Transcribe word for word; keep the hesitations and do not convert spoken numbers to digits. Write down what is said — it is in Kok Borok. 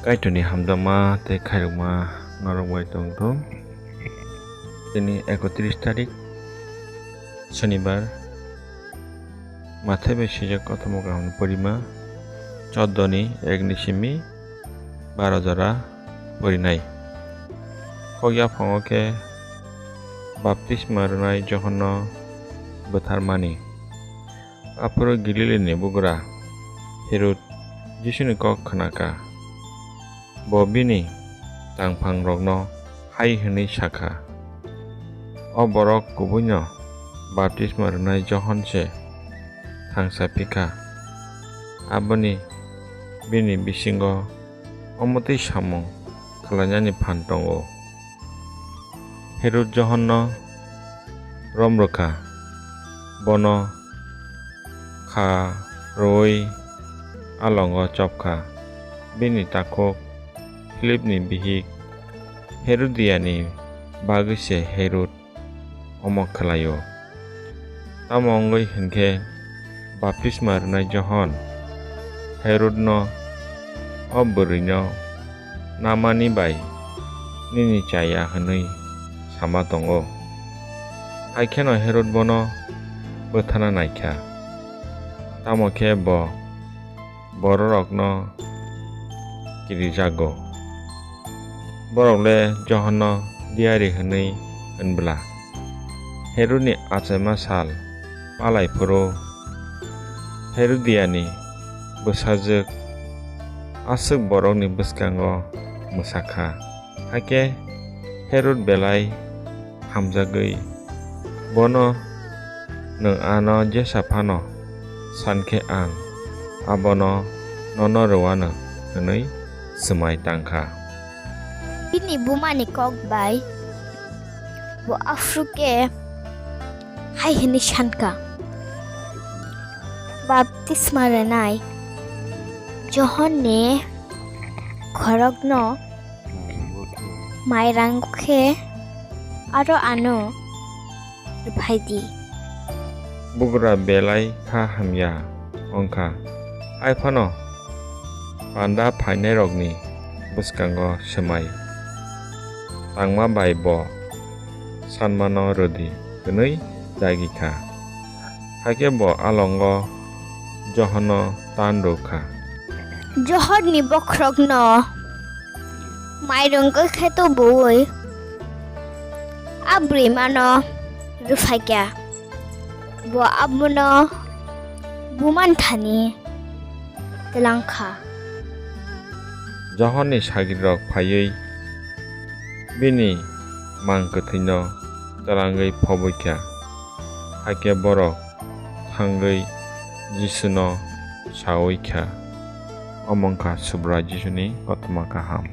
Kaitorni hamjakma tei khairokma norok bai tongthung. Tini ekotris tarik, Sonibar. Mathai bai swijak kothoma kaham porima, choddo ni ek ni simi baro jora porinai. Kok yaphango khe baptisma rwnai Johonno butharmani. Aphuru Galilini bugra Herod Jisuni kok khnakha. Bo bini tangphangrokno hai hwnwi sakha, "O borok kubuino baptisma rwnai Johon se thangsa phikha, aboni bini bisingo omo twi samung khlainani phan tongo." Herod Johonno rom rwkha, bono kha rwui alongo chopkha. Bini takhuk Philipni bihik Herodiani bagwi se Herod omo khlaio. Tamo wngwi hwnkhe baptisma rwnai Johon Herodno, "O bwrwino namani bai nini cha ya," hwnwi sama tongo. Hai kheno Herod bono butharna naikha, tamo khe bo bororokno kirijago. Borok le Johonno diyari hwnwi hwnbwla, Herodni achaima sal palai phuru Herodiani bwsajwk aswk borokni bwskango mwsakha. Hakhe Herod belai hamjagwi bono, "Nwng ano jesa phano san khe ang abono nono rwano," hwnwi swmai tangkha. Bini bumani kok bai bo aphuru khe hai hwnwi sankha, "Baptisma rwnai Johonni khorokno mairang khe aro ano rwphai di." Bugra belai kha hamya wngkha, hai phano panda phainairokni bwskango swmai tangma bai bo sanmano rwdi hwnwi dagi kha. Hakhe bo alongo Johonno tan rw kha. Johonni bokhorokno mairung khe tubuwi a bwrwimano rwphaikha. Bo abono buman thani twlang kha. Johonni sagrirok phaiwi bini mang kwthwino twlangwi phobwi kha. Hakhe borok thangwi Jisuno saui kha. Omo wngkha Subrai Jisuni kothoma kaham.